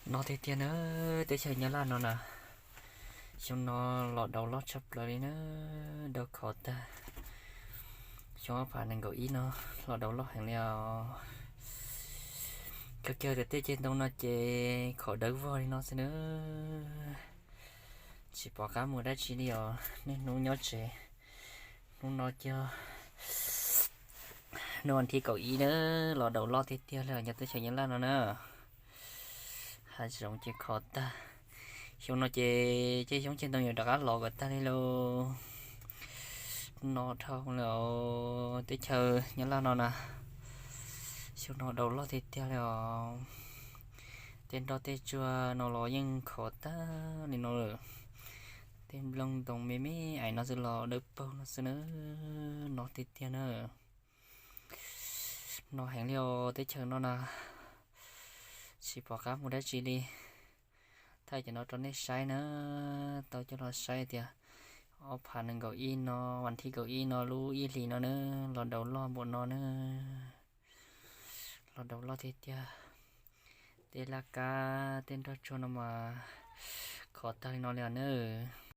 No tiag tiag na, teb chaws Nyab Laj no na, xyoo no los daus loj tshaj plaws li na, daus khov tag. Xyoo ob phav nees nkaum ib no los daus loj heev li os. Kawg kiag tias tej ceg ntoo no ces khov dawb vog li no xwb na, tsis pom qab mus dab tsi li os. Niaj hnub nyob tsev, hnub no cog hnub vas thib kaum ib na, los daus loj tiag tiag li os cov teb chaws Nyab Laj no na. Hav zoov ces khov tag. Xyoo no ces ceg xyoob ceg ntoo yuav rov qab los kom tag li lauj. No dhau lawm teb chaws Nyab Laj no na, xyoo no daus loj tiag tiag li os. Tej nroj tej tsuag no los yeej khov tag li no lawm. Tej nplooj ntoos me me ais no xwb los dawb paug no xwb na. No tiag tiag na. No heev li os teb chaws no na, tsis pom qab mus dab tsi li. Thaij cov no rau nej saib na, tau coj los saib tias ob phav nees nkaum ib no, vas thib kaum ib no lub ib hlis no na, los daus loj npaum no na. Los daus loj tiag tiag. Tej laj kab tej nroj tsuag no mas khov tag li no li os na.